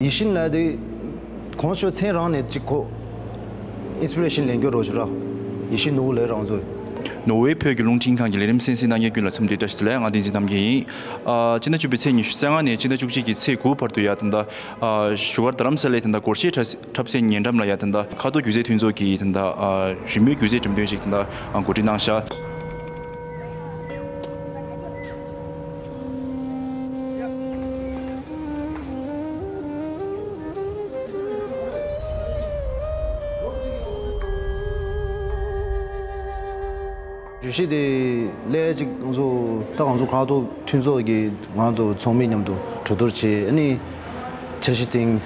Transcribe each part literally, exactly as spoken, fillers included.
ཡིད་བཞིན་ལ་དེ་གོང་ཞུས་མཚན་རང་ནས་གཅིག་གོ་ཨིན་སི་པི་རེ་ཤིན་ལེན་རྒྱུ་རོགས་ཞུ་ར། ཡིད་བཞིན་ནོར་བུ་ལས་རང་བཟོས། ནོར་ཝེ་བོད་ཀྱི་རླུང་འཕྲིན་ཁང་གི་ལས་རིམ་གསན་གཟིགས་གནང་མཁན་ཀུན་ལ་འཚམས་འདྲི་བཀྲ་ཤིས་བདེ་ལེགས། ང་བསྟན་འཛིན་རྣམ་རྒྱལ་ཡིན། ཨ། སྤྱི་ཟླ་བཅུ་པའི་ཚེས་ཉི་ཤུ་རྩ་ལྔ་ནས་སྤྱི་ཟླ་བཅུ་གཅིག་གི་ཚེས་དགུ་བར་དུ་ཡ་ད་ལྟ། ཨ། བཞུགས་སྒར་རྡ་རམ་ས་ལའི་ད་ལྟ་སྒོར་གཞས་འཁྲབ་འཁྲབ་སའི་ཉེ་འགྲམ་ལ་ཡ་ད་ལྟ་ཁ་དོག་སྒྱུ་རྩལ་མཐུན་ཚོགས་ཀྱི་ད་ལྟ། ཨ། རི་མོའི་སྒྱུ་རྩལ་འགྲེམས་སྟོན་ཞིག་ད་ལྟ་གོ་སྒྲིག་གནང་ཤག། བརྗོད་གཞི་དེ་ལས་ཅིག་ང་ཚོ་ད་ང་ཚོ་ཁ་དོག་མཐུན་ཚོགས་ཀྱི་ང་ཚོ་ཚོགས་མི་མཉམ་དུ་གྲོས་བསྡུར་བྱས། ཨ་ནི་འཆར་གཞི་བཏིང་།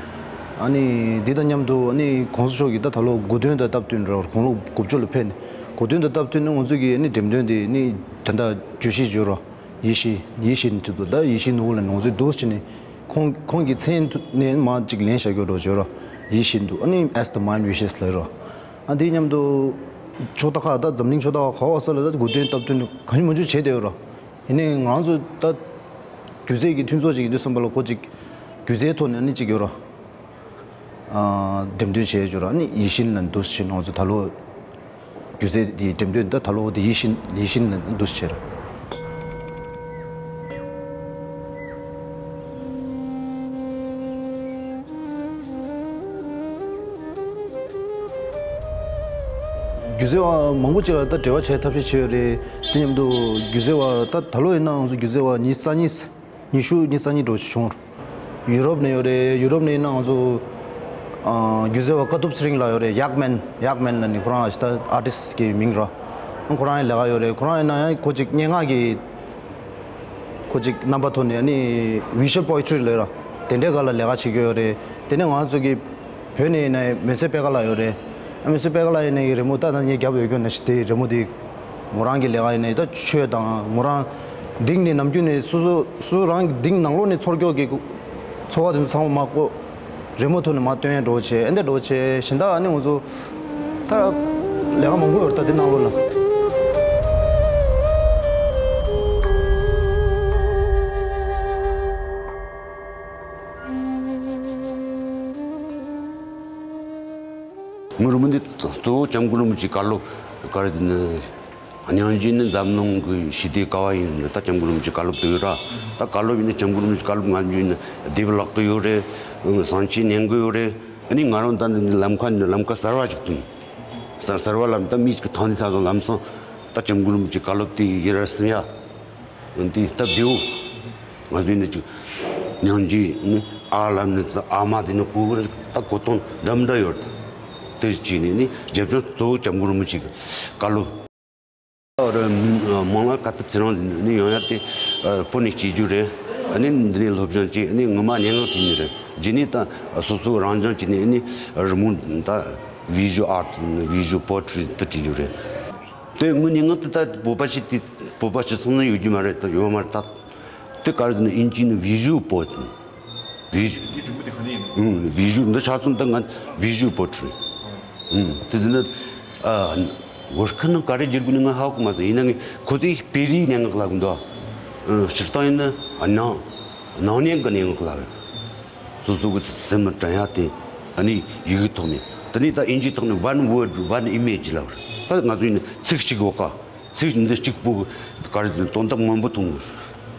ཨ་ནི་འདི་དང་མཉམ་དུ་ཨ་ནི་གོང་ས་མཆོག་གིས་ད་ད་ལོ་དགུང་སྟོན་དང་སྟབས་བསྟུན་རོགས་དགུང་ལོ་དགུ་བཅུ་ལ་ཕེབས་ནས་དགུང་སྟོན་དང་སྟབས་བསྟུན་ནས་ང་ཚོ་གི་ཨ་ནི་འགྲེམས་སྟོན་དེ་ཨ་ནི་ད་ལྟ་བརྗོད་གཞི་བརྗོད་རོགས། ཡིད་བཞིན་ཡིད་བཞིན་དུ་ད་ཡིད་བཞིན་ནོར་བུ་ལ་ནོར་བཟོས་འདུག་ཅེས་ནས་ཁོང་ཁོང་གི་མཚན་ནས་མ་གཅིག་ལེན་བྱ་རྒྱུ་རོགས་བྱོས་རོགས། ཡིད་བཞིན་དུ་ཨ་ནི་As the Mind Wishes ལབ་རོགས། ཨ་དེ་མཉམ་དུ་ཕྱོགས་མཐའ་ཁག་ད་འཛམ་གླིང་ཕྱོགས་མཐའ་ཁག་ག་བ་ས་ལ་ད་དགུང་སྟོན་སྟབས་བསྟུན་གང་ཡང་མང་ཆུ་བྱས་བསྡད་ཡོད་རོགས། ཡིན་ནའི་ང་ཚོ་ད་སྒྱུ་རྩལ་གྱི་མཐུན་ཚོགས་ཅིག་ཡིན་དུས་ཙམ་པ་ལ་ཁོ་ཅིག་སྒྱུ་རྩལ་ཐོག་ནས་ཨ་ནི་ཅིག་ཡོད་རོགས། ཨ་འགྲེམས་སྟོན་བྱས་ཡོད་རོགས། ཨ་ནི་ཡིད་བཞིན་ལ་འདུག་ཅེས་ང་ཚོ་ད་ལོ། སྒྱུ་རྩལ་འདིའི་འགྲེམས་སྟོན་འདི་ད་ལོ་འདི་ཡིད་བཞིན་ཡིད་བཞིན་ལ་འདུ་ཤེས་ར། སྒྱུ་རྩལ་བ་མང་པོ་ཅིག་ལ་ད་འབྲེལ་བ་བྱེད་ཐབས་ཤེས་བྱས་ཡོད་རེད། དེ་མཉམ་དུ་སྒྱུ་རྩལ་བ་ད་ད་ལོ་ཡིན་ན་ང་ཚོ་སྒྱུ་རྩལ་བ་ཉི་ཤུ་རྩ་གཉིས། ཉི་ཤུ་ཉི་ཤུ་རྩ་གཉིས་འགྲོ་བྱུང་། ཡུ་རོབ་ནས་ཡོད་རེད། ཡུ་རོབ་ནས་ཡིན་ན་ང་ཚོ་ཨ་སྒྱུ་རྩལ་བ་དཀའ་ཐུབ་ཚེ་རིང་ལགས་ཡོད་རེད། ཡག་མན་ཡག་མན་ལ་ནི་ཁོ་རང་ཨ་ཤི་ད་ཨར་ཊིསི་གི་མིང་རོ། ཁོ་རང་ཡང་ལས་ཀ་ཡོད་རེད། ཁོ་རང་ཡིན་ན་ཡང་ཁོ་ཅིག་སྙན་ངག་གི་ཁོ་ཅིག་རྣམ་པ་ཐོག་ནས་ནི་བི་ཞུ་ཨལ་པོ་ཨེ་ཊི་རི་ལས་ར་དེ་འདྲའི་སྒང་ལ་ལས་ཀ་བྱེད་ཀྱི་ཡོད་རེད། དེ་ནས་ང་ཚོ་གི་བོད་ནས་ཡིན་ན་མེ་སེ་པེ་ཀ་ལ་ཡོད་རེད། མེ་སེ་པེ་ཀ་ལ་ཡིན་ན་རི་མོ་ད་ད་ངས་རྒྱབ་ཡོད་རྒྱུ་ན་ཞིག་དེ་རི་མོ་དེ་མོ་རང་གི་ལས་ཀ་ཡིན་ན་ད་ཆོས་དང་མོ་རང་གཏིང་ནས་ནམ་རྒྱུན་ནས་སོ་སོ་སོ་སོ་རང་གི་གཏིང་ནང་ལོགས་ནས་ཚོར་སྐྱོ་གི་འཚོ་བ་དེ་ཚོ་ཚང་མ་མ་གོ་རི་མོ་ཐོག་ནས་མ་སྟོན་འགྲོ་བྱས་ཨེ་འདྲ་འགྲོ་བྱས་གཞན་དག་ཨ་ནི་ང་ཚོ་ད་ལས་ཀ་མང་པོ་ཡོད་རེད། ད་དེ་ནང་ལོགས་ལ། ངའི་རི་མོ་འདི་གཙོ་བོ་སྐྱབས་མགོན་རིན་པོ་ཆེའི་བཀའ་སློབ་ག་རེ་ཟེར་ན། སྙིང་རྗེ་ནི་འཛམ་གླིང་གི་ཞི་བདེའི་ཀ་བ་ཡིན་ཟེར་ད་སྐྱབས་མགོན་རིན་པོ་ཆེའི་བཀའ་སློབ་དེ་ཡོད་ར། ད་བཀའ་སློབ་ཡིན་ན་སྐྱབས་མགོན་རིན་པོ་ཆེའི་བཀའ་སློབ་ང་ཚོས་ཡིན་ན་བདེ་བླག་གི་ཡོད་རེད། བསམ་ཤེས་ཉན་གི་ཡོད་རེད། ཨ་ནི་ང་རང་ད་འདི་ལམ་ཁ་ནས་ལམ་ཁ་གསར་བ་ཞིག་བཏོན། གསར་གསར་བ་ལམ་ད་མི་ཞིག་གི་ཐང་ནས་ད་ལམ་སང་ད་སྐྱབས་མགོན་རིན་པོ་ཆེའི་བཀའ་སློབ་དེ་ཡིན་ར་སེམས་ཡ། འདི་སྟབས་བདེའོ། ང་ཚོའི་ནི་ཅིག་སྙིང་རྗེ་ནི་ཨ་ལམ་ནི་ཙི་ཨ་མ་དེ་ནི་གོ་གི་ད་གོ་སྟངས་འདྲ་མི་འདྲ་ཡོད། དེ་བྱས་ནས་ནི་རྒྱབ་ལྗོངས་གཙོ་བོ་སྐྱབས་མགོན་རིན་པོ་ཆེ་གི་བཀའ་སློབ། ཨ་ར་མི་མང་ལ་དཀའ་ཐུབ་ཚེ་རིང་ནི་ཡང་ཡང་དེ་བོད་ནས་སྐྱེས་རྒྱུ་རེད། ཨ་ནི་འདི་ནས་སློབ་སྦྱོང་བྱས་ཨ་ནི་ངོ་མ་སྙན་ངག་བྲིས་ནི་རེད། རྗེས་ནས་ད་སོ་སོ་རང་སྦྱོང་བྱས་ནས་ཨ་ནི་རི་མོ་ད་visual art visual poetry དེ་བྲིས་རྒྱུ་རེད། དེ་ངའི་སྙན་ངག་དེ་ད་བོད་པ་ཞིག་དེ་བོད་པ་ཞིག་སོང་ན་ཡོད་རྒྱུ་མ་རེད། ད་ཡོད་མ་རེད་ད། དེ་ག་རེ་ཟེར་ན་ཨིན་ཇི་ནས་visual poetry visual དེ་གྲུབ་པ་དེ་ག་ནས་ཡིན་ནམ། visual འདི་ཆ་ཚང་ད་ང་visual poetry དེ་ཟེར་ན་ཨ་བོད་སྐད་ནང་ག་རེ་བསྒྱུར་དགོས་ནི་ང་ཧ་གོ་མ་སོང་། ཡིན་ན་ངས་ཁོ་དེ་སྤེ་རིའི་སྙན་ངག་ལབ་གི་འདུག་ཨ་སྤྱིར་བཏང་ཡིན་ན་ཨ་ནང་ནང་བརྙན་གི་སྙན་ངག་ལབ། སོ་སོ་གི་སེམས་ལ་དྲན་ཡ་དེ་ཨ་ནི་ཡི་གེ་ཐོག་ནས་དེ་ནས་ད་ཨིན་ཇིའི་ཐོག་ནས་one word one image ལབ་རེད། ད་ང་ཚོ་ཡིན་ན་ཚིག་གཅིག་འོག་ག་ཚིག་འདི་གཅིག་པོ་ག་རེ་ཟེར་དོན་དག་མང་པོ་མཐོང་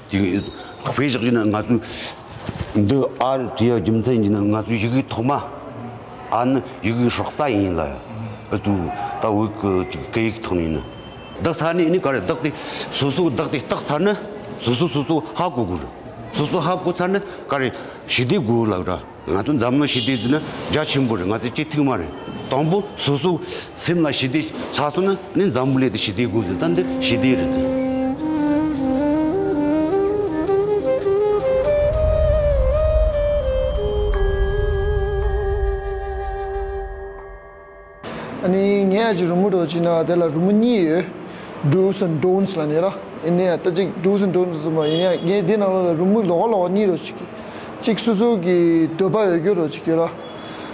གི་རེད། དེ་དཔེ་བཞག་རྒྱུ་ན་ང་ཚོ་འདི་ཨ་བྲིས་ཡ་རྒྱུ་མཚན་ཡིན་ན་ང་ཚོའི་ཡི་གེ་ཐོག་མ་ཨ་ནི་ཡི་གེ་སྲོག་རྩ་ཡིན་ལ་ཡ། ཨ་ཏུ་ད་བོད་ཀྱི་ཅིག་སྐད་ཡིག་ཐོག་ནས་ཡིན་ན་བཏགས་ཚར་ནས་ཨ་ནི་ག་རེ་བཏགས་ཏེ་སོ་སོ་བཏགས་ཏེ་བཏགས་ཚར་ན་སོ་སོ་སོ་སོ་ཧ་གོ་དགོས་རེད། སོ་སོ་ཧ་གོ་ཚར་ན་ག་རེ་ཞི་བདེ་དགོས་ལབ་ར། ང་ཚོ་འཛམ་གླིང་ཞི་བདེ་ཟེར་ན་རྒྱ་ཆེན་པོ་རེད། ང་ཚོ་སྐྱིད་ཐུབ་མ་རེད། དང་པོ་སོ་སོ་སེམས་ལ་ཞི་བདེ་ཆགས་སོང་ན་ནི་འཛམ་བུ་གླིང་དེ་ཞི་བདེ་དགོས་ཟེར། ད་འདི་ཞི་བདེ་རེད་འདི། ཨ་ནི་ངས་ཡ་ཅིག་རི་མོ་འདྲ་བྱས་ན་དེ་ལ་རི་མོ་གཉིས་ཡོད། Do's and Don'ts ལབ་ནས་ར། ཡིན་ནའི་ད་ཅིག་Do's and Don'ts ཟེར་མ་ཡིན་ནའི་ངས་འདི་ནང་ལོགས་ལ་རི་མོ་ལོགས་ཀ་ལོགས་ཀ་གཉིས་འདྲ་བོ་ཅིག་གཅིག་སོ་སོ་གི་འདོད་པ་ཡོད་རྒྱུ་འདྲ་བོ་ཅིག་ཡོད་ར།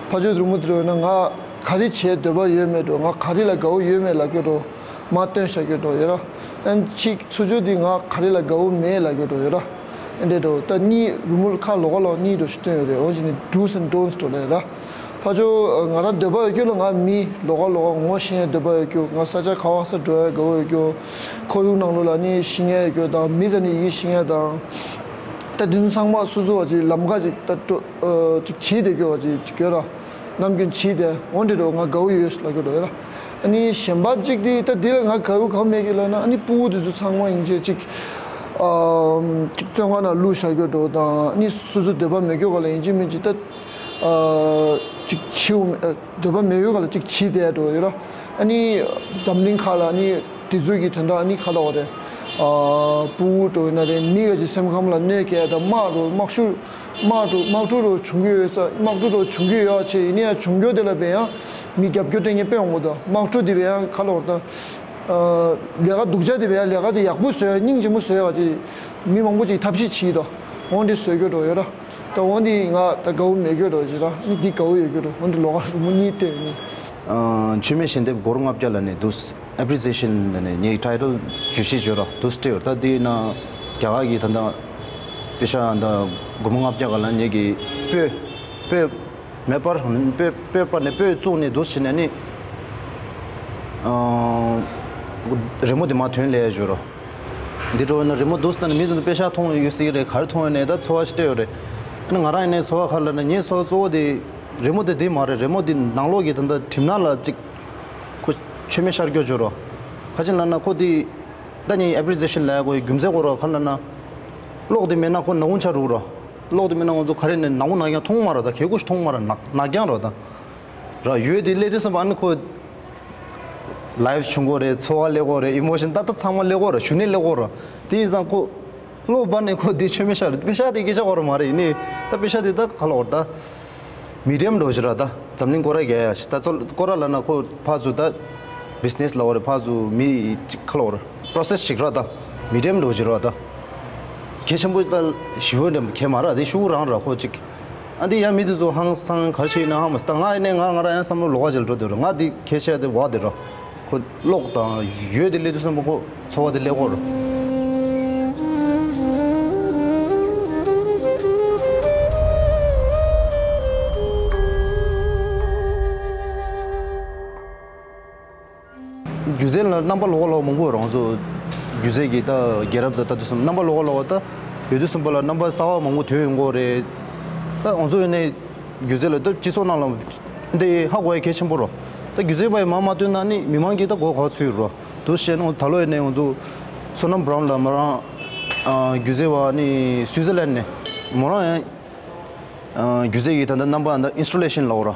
ཕར་ཕྱོགས་རི་མོ་དེ་འདྲ་ཡོད་ན་ང་ག་རེ་བྱེད་འདོད་པ་ཡོད་མེད་འདྲ་བོ། ང་ག་རེ་ལ་དགའ་བོ་ཡོད་མེད་ལབ་རྒྱུ་འདྲ་བོ། མར་སྟོན་བཞག་རྒྱུ་འདྲ་བོ་ཡོད་ར། ཨ་ནི་གཅིག་ཚུར་ཕྱོགས་དེ་ང་ག་རེ་ལ་དགའ་བོ་མེད་ལབ་རྒྱུ་འདྲ་བོ་ཡོད་ར། འདི་འགྲོ་ད་གཉིས་རི་མོ་ཁ་ལོགས་ཀ་ལོགས་གཉིས་འགྲོ་ཞིག་སྟོན་ཡོད་རེད། འོན་ཀྱང་ནི་do's and don'ts་འགྲོ་ལས་ར། ཕ་ཆོ་ང་རང་འདོད་པ་ཡོད་རྒྱུ་ལ་ང་མི་ལོགས་ཀ་ལོགས་ཀ་ངོ་ཤེས་ཡ་འདོད་པ་ཡོད་རྒྱུ། ང་ས་ཆ་ག་བ་ས་འགྲོ་ཡ་དགའ་བོ་ཡོད་རྒྱུ། ཁོར་ཡུག་ནང་ལོགས་ལ་ནི་ཤེས་ཡ་ཡོད་རྒྱུ་དང་མི་ཟ་ནི་ཡི་ཤེས་ཡ་དང་། ད་དེ་ཚོ་ཚང་མ་སོ་སོ་བ་ཅིག་ལམ་ཁ་ཅིག་ད་འགྲོ་ཅིག་བྱེད་བསྡད་རྒྱུ་བ་ཅིག་ཡོད་ར། ནམ་རྒྱུན་བྱེད་དེ་འོན་ཏེ་འགྲོ་ང་དགའ་བོ་ཡོད་ལ་རྒྱུ་འགྲོ་ཡོད་ར། ཨ་ནི་གཞན་པ་གཅིག་དེ་ད་དེ་ལ་ང་དགའ་བོ་གང་མེད་ཀི་ལ་ན། ཨ་ནི་ཕྲུ་གུ་དེ་ཚོ་ཚང་མ་ཡིན་ཅེ་གཅིག་ཨམ་གཅིག་བཙོན་ཁང་ནང་བླུགས་བཞག་རྒྱུ་འགྲོ་དང་། ཨ་ནི་སོ་སོ་འདོད་པ་མེད་རྒྱུ་ག་ལ་ཡིན་ཅི་མིན་ཅི་ད་ཨ་གཅིག་བྱིའུ་འདོད་པ་མེད་ཡོད་ག་ལ་གཅིག་བྱིས་དེ་འགྲོ་ཡོད་ར། ཨ་ནི་འཛམ་གླིང་ཁག་ལ་ཨ་ནི་དེ་ཚོ་གི་དོན་དག་ཨ་ནི་ཁ་ལོག་རེད། ཨ་ཕྲུ་གུ་འགྲོ་ཡོད་ན་རེད། མི་ག་ཅིག་སེམས་ཁམས་ལ་གནོད་སྐྱེལ་དང་དམག་འགྲོ་དམག་ཤུགས། དམག་འཁྲུག་དམག་འཁྲུག་རོ་བྱུང་གི་ཡོད་ས། དམག་འཁྲུག་རོ་བྱུང་གི་ཡོད་ཅེས་ཡིན་ན་ཡང་བྱུང་རྒྱུ་དེ་ལ་བས་ཡང་མི་རྒྱབ་སྐྱོར་སྤྲད་མཁན་དཔེ་མང་པོ་འདུག་དམག་འཁྲུག་དེ་བས་ཡང་ཁ་ལོ་བར་དང་། ལས་ཀ་སྡུག་ཅག་དེ་བས་ཡང་ལས་ཀ་དེ་ཡག་པོ་བཟོས་སྙིང་རྗེ་མོ་བཟོས་ཡག་ཅེས་མི་མང་པོ་ཅིག་ཐབས་ཤེས་བྱེད་དོ། འོན་ཏེ་བཟོས་རྒྱུ་འགྲོ་ཡོད་ར། ད་འོན་ཏེ་ང་ད་དགའ་བོ་མེད་རྒྱུ་འགྲོ་ཅེས་ར། ནི་འདི་དགའ་བོ་ཡོད་རྒྱུ་འགྲོ། འོན་ཏེ་ལོ་ག་རུ་མོ་གཉིས་བལྟས་ནི། མཆོད་མེ་ཞལ་འདེབས་སྒོར་ལྔ་བརྒྱ་ལ་ནི་འདུག appreciation ལ་ནི་ངའི་title བརྗོད་གཞི་བརྗོད་ར་འདུག་སྤྲད་ཡོད། ད་འདི་ན་རྒྱ་གར་གྱི་ད་ད་པེ་ཤ་ད་སྒོར་མོ་ལྔ་བརྒྱ་ག་ལ་ངེད་ཀྱི་སྤོས་སྤོས་མེ་སྤར་སྤོས་སྤོས་སྤར་ནས་སྤོས་བཙུགས་ནས་འདུག་བྱས་ནས་ནི་རི་མོ་དེ་མ་ཐོན་ལས་བརྗོད་ར། འདི་འགྲོ་བས་ན་རི་མོ་འདུག་ཟེར་ནས་མི་དེ་ཚོ་པེ་ཤ་མཐོང་ཡོད་སྲིད་རེད། ག་རེ་མཐོང་ཡོད་ནས་ད་ཚོར་བ་ཞིག་སྤྲད་ཡོད་རེད། ཨ་ནི་ང་རང་ཡིན་ནའི་ཚོར་བ་ག་ལ་ན་ངའི་ཚོར་བ་གཙོ་བོ་དེ་རི་མོ་དེ་འདི་མ་རེད། རི་མོ་དེ་ནང་ལོགས་ཀྱི་ད་ད་གྲིབ་ནག་ལ་ཅིག་ཁོ་མཆོད་མེ་ཤར་སྐྱོ་བྱོས་རོ། ཁ་ཅིག་ལབ་ན་ཁོ་དེ་ད་ངའི་appreciation ལབ་ཡ་ཁོའི་རྒྱུ་མཚན་ཁོ་རོ་ག་ལབ་ན། གློག་དེ་མེད་ན་ཁོ་ནག་ཁུང་ཆགས་འགྲོ་རོ། གློག་དེ་མེད་ན་ང་ཚོ་ག་རེ་ནས་ནག་ཁུང་ནག་རྐྱང་མཐོང་མ་རོ། ད་གད་ཁུ་ཞིག་མཐོང་མ་རོ། ནག་ནག་རྐྱང་རོ་ད། ར་ཡོད་དེ་སླེབས་དུས་ཙམ་པ་ཨ་ནི་ཁོ་life བྱུང་གོ་རེད། ཚོར་བ་སླེབས་གོ་རེད། emotion ད་ད་ཚང་མ་སླེབས་གོ་རོ། ཞུ་ནས་སླེབས་གོ་རོ། དེ་ཡིན་ཙང་ཁོ་གློག་སྦར་ནས་ཁོ་དེ་མཆོད་མེ་ཤར་རེད། པེ་ཤ་དེ་སྐད་ཆ་གོ་རོ་མ་རེད། ཡིན་ནའི་ད་པེ་ཤ་དེ་ད་ག་ལ་འོར་ད། medium འགྲོ་བཞིན་ར། ད་འཛམ་གླིང་སྐོར་ར་རྒྱག་ཡ་ཞིག་ད་ཚོ་སྐོར་ར་ལབ་ན་ཁོ་ཕར་ཚུར་ད་business ལ་འོ་རེད། ཕར་ཚུར་མི་ཅིག་ཁ་ལོ་ར་process ཞིག་ར། ད་medium འགྲོ་བཞིན་ར། ད་གལ་ཆེན་པོ་ད་ཞི་བོ་འདྲ་གལ་མ་ར། དེ་ཤུགས་རང་ར་ཁོ་ཅིག་ཨ་འདི་ཡ་མི་དེ་ཚོ་ཧང་སང་ག་རེ་བྱེད་ཡིན་ན་ཧང་མ་སི། ད་ང་ཡིན་ནའི་ང་ང་ར་ཡང་བསམ་བློ་ལོགས་ཀ་ཅིག་ལ་འགྲོ་དེ་ར། ང་འདི་གལ་ཆེ་དེ་བ་དེ་ར། ཁོ་གློག་དང་ཡོད་དེ་སླེབས་དུས་ཙམ་པ་ཁོ་ཚོར་བ་དེ་སླེབས་གོ་ར། སྒྱུ་རྩལ་ལ་རྣམ་པ་ལོགས་ཀ་ལོགས་མང་པོ་རང་ཚོ་སྒྱུ་རྩལ་གྱི་ད་རྒྱལ་རབས་ད་ལྟ་དུས་ཙམ་རྣམ་པ་ལོགས་ཀ་ལོགས་ད་ཡོད་དུས་ཙམ་པ་ལ་རྣམ་པ་གསར་བ་མང་པོ་ཐོན་ཡོང་གོ་རེད། ད་ང་ཚོ་ཡིན་ནའི་སྒྱུ་རྩལ་ལ་ད་སྤྱི་ཚོགས་ནང་ལ་འདི་ཧ་གོ་ཡ་གལ་ཆེན་པོ་རོ། ད་སྒྱུ་རྩལ་པ་ཡི་མ་མ་བཏོན་ན་ནི་མི་མང་གིས་ད་གོ་ག་ཚུད་རོ། དུ་བཤད་ན་ད་ལོ་ཡིན་ནའི་ང་ཚོ་བསོད་ནམས་བྷ་རའུན་ལ་མ་རང་སྒྱུ་རྩལ་བ་ནི་སུའི་ཛར་ལན་ནས་མོ་རང་ཡང་སྒྱུ་རྩལ་གྱི་ད་ལྟ་རྣམ་པ་ད་installation ལབ་ར།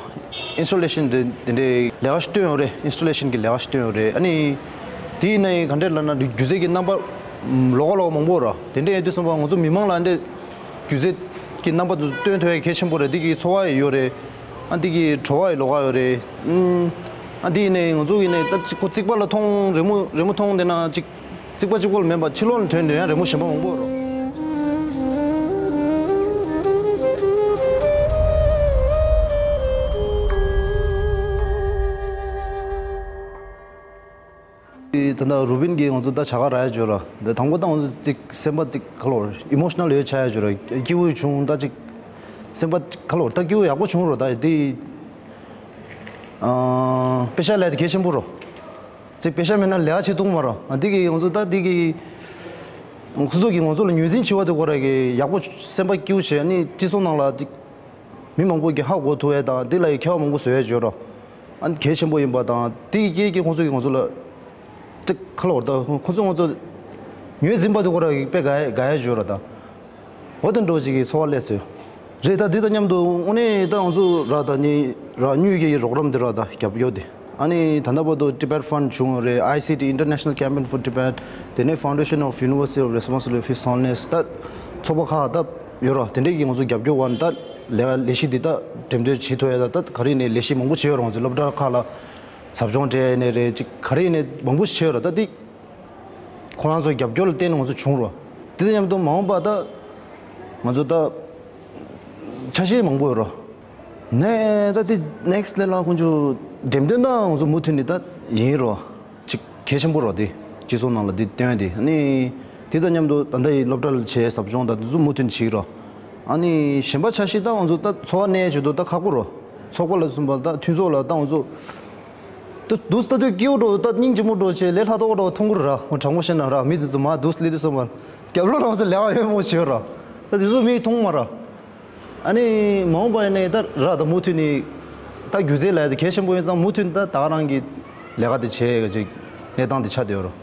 installation དེ་དེ་འདྲའི་ལས་ཀ་ཞིག་བཏོན་ཡོད་རེད། installation གི་ལས་ཀ་ཞིག་བཏོན་ཡོད་རེད། ཨ་ནི་དེ་ཡིན་ནའི་ག་འདྲས་ལབ་ན་སྒྱུ་རྩལ་གྱི་རྣམ་པ་ལོགས་ཀ་ལོགས་མང་པོ་ར། དེ་འདྲས་ཡིན་དུས་ཙམ་པ་ང་ཚོ་མི་མང་ལ་འདྲས་སྒྱུ་རྩལ་གྱི་རྣམ་པ་དེ་སྟོན་ཐུབ་ཡ་གལ་ཆེན་པོ་རེད། འདི་གི་ཚོར་བ་ཡི་ཡོད་རེད། ཨ་འདི་གི་བྲོ་བ་ཡི་ལོགས་ཀ་ཡོད་རེད། ཨ་འདི་ཡིན་ནའི་ང་ཚོ་ཡིན་ནའི་ད་ཅིག་ཁོ་རྩིག་པ་ལ་མཐོང་རི་མོ་རི་མོ་མཐོང་བསྡད་ན་ཅིག་རྩིག་པ་གཅིག་པོ་ལ་མིན་པ་ཕྱི་ལོགས་ལ་ཐོན་ནས་ཡང་རི་མོ་གཞན་པ་མང་པོ་རོ། ད་ལྟ་རུ་བིན་གྱིས་ང་ཚོ་ད་བྱ་དགའ་རག་ཡ་བརྗོད་ར། འདི་དང་པོ་ད་ང་ཚོ་ཅིག་སེམས་པ་ཅིག་ག་ལོར་emotional ཡོད་ཆགས་ཡ་བརྗོད་ར། སྐྱིད་པོ་བྱུང་། ད་ཅིག་སེམས་པ་ཅིག་ག་ལོར་ད་སྐྱིད་པོ་ཡག་པོ་བྱུང་རོ། ད་འདི་ཨ་པེ་ཤ་ལས་དེ་གལ་ཆེན་པོ་རོ། ཅིག་པེ་ཤ་མེད་ན་ལས་ཀ་བྱེད་ཐུབ་མ་རོ། ཨ་འདི་གི་ང་ཚོ་ད་འདི་གི་ཁོ་ཚོ་གི་ང་ཚོ་ལ་ངོས་འཛིན་བྱེད་པ་དེ་ཁོ་ར་གི་ཡག་པོ་སེམས་པ་སྐྱིད་པོ་བྱས། ཨ་ནི་སྤྱི་ཚོགས་ནང་ལ་ཅིག་མི་མང་པོ་གིས་ཧ་གོ་ཐུབ་ཡ་དང་འདི་ལ་ཡི་མཁས་པ་མང་པོ་བཟོ་ཡ་བརྗོད་རོ། ཨ་ནི་གལ་ཆེན་པོ་ཡིན་པ་དང་དེ་ཡི་སྐད་ཀྱིས་ཁོང་ཚོ་གིས་ང་ཚོ་ལ་ཏིག་ཁ་ལོ་ད་ཁོང་ཚོ་ང་ཚོ་ངོས་འཛིན་པ་དེ་ཁོ་ར་གི་དཔེ་དགའ་ཡ་དགའ་ཡ་བརྗོད་རོ། ད་འོ་དེ་འདྲ་ཅིག་གི་ཚོར་བ་སླེབས་སོང་། རེད། ད་འདི་དང་མཉམ་དུ་དངོས་གནས་ད་ང་ཚོ་ར་ད་ནི་ར་དངུལ་གྱི་རོགས་རམ་འདི་ར་ད་རྒྱབ་ཡོད་དེ། ཨ་ནི་ད་ལྟ་བར་དུ་Tibet Fund བྱུང་ཡོད་རེད། I C T International Campaign for Tibet། དེ་ནས་Foundation of University of Responsible Fish Soundness། ད་ཚོགས་པ་ཁག་ད་ཡོད་ར། དེ་འདྲས་ཀྱིས་ང་ཚོ་རྒྱབ་སྐྱོར་བ་ནི་ད་ལས་ཀ་ལས་གཞི་འདི་ད་འགྲེམས་སྟོན་བྱེད་ཐུབ་ཡ། ད་ད་ག་རེ་ནས་ལས་གཞི་མང་པོ་བྱས་ཡོད་ར། ང་ཚོ་སློབ་གྲྭ་ཁག་ལ་ཟབ་སྦྱོང་སྤྲད་ནས་རེད། ཅིག་ག་རེ་ནས་མང་པོ་བྱས་ཡོད་ར། ད་འདི་ཁོ་རང་ཚོའི་རྒྱབ་སྐྱོར་ལ་བརྟེན་ནས་ང་ཚོ་བྱུང་རོ། དེ་དང་མཉམ་དུ་མ་འོངས་པ་ད་ང་ཚོ་ད་ཆ་ཤས་མང་པོ་ཡོད་རོ། ནས་ད་དེ་next level ལ་ཁོང་ཚོ་འགྲེམས་སྟོན་ད་ང་ཚོ་མུ་མཐུད་ནས་ད་ཡིན་རོ། ཅིག་གལ་ཆེན་པོ་རོ། དེ་སྤྱི་ཚོགས་ནང་ལ་དེ་སྟོན་དེ་ནི་ དེ་དང་མཉམ་དུ་ད་ལྟ་ཡི་སློབ་གྲྭ་ལ་བྱས་ཟབ་སྦྱོང་དང་དེ་ཚོ་མུ་མཐུད་བྱེད་ཀྱི་རོ། ཨ་ནི་གཞན་པ་ཆ་ཤས་ད་ང་ཚོ་ད་འཚོ་བ་གནས་བྱེད་དུ་ད་ཁག་པོ་རོ། ཚོགས་པ་ལ་སོང་པ་ད་མཐུན་ཚོགས་ལ་ད་ང་ཚོ་ད་དུས་ད་དུས་སྐྱིད་པོ་འགྲོ། ད་སྙིང་རྗེ་མོ་འགྲོ་བྱས་ལས་སླ་ཏོག་འགྲོ་མཐོང་གི་ར། ཧོ་དྲང་མོ་བཤད་ན་ར། མི་དེ་ཚོ་མ་དུས་སླེབས་དུས་སོང་པ་རྒྱབ་ལོགས་རང་ཚོ་ལས་ཀ་ཡོད་མོ་བྱེད་ར། ད་དེ་ཚོ་མིག་མཐོང་མ་ར། ཨ་ནི་མ་འོངས་པ་ཡིན་ནའི་ད་ར་ད་མུ་མཐུད་ནས་ད་སྒྱུ་རྩལ་ལས་དེ་གལ་ཆེན་པོ་ཡིན་ཙང་མུ་མཐུད་ད་ད་ག་རང་གི་ལས་ཀ་དེ་བྱེད་ཅིག་གནས་སྟངས་དེ་ཆགས་བསྡད་ཡོད་རོ།